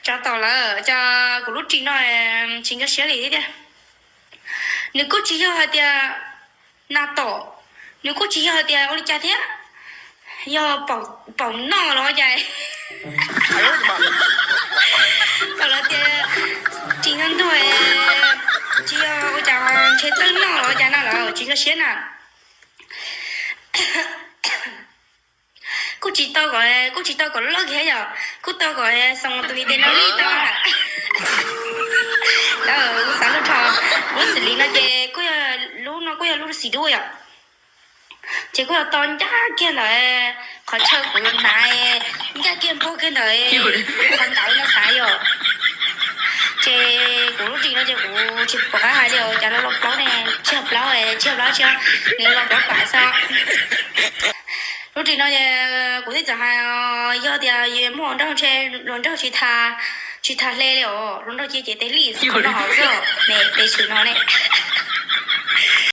Tso tom lawm, cov kuv lub ris no tsis nkag siab li thiab tiag. Nws kuj tsis yog hais tias nas tom, nws kuj tsis yog hais tias ua li cas thiab, yog paum noj los cas. Thaum lawv tias ris ntuag ntuag, tsis yog ua cas ntshe txawj noj los cas no lawm tsis nkag siab na. Kuj tsis tau kom, kuj tsis tau kom loj thiab yom, kuj tau kom xoo tus li tes no li tau. Lawv xav lub rho, lub xim li no ces kuj yog, lub no kuj yog lub xim dub yom. Ces kuj yog to ncaj kiag ntawm qhov chaw kuv hnav, ncaj kiag npog kiag ntawm qhov ntawd no xav yom. Ces kuv lub ris no ces kuv tsis pom qab hais li os, cas los los plaub ne, tsis yog plaub, tsis yog plaub, tsis yog, nws los plaub pam xwb. Lub ris no ces kuv twb txawm hais, yog tias yus muaj hluas nraug ntshe hluas nraug tsis tha, tsis tha hle li os, hluas nraug cia ces tes lij xwb no hauv xwb, ne tes tshwm no ne.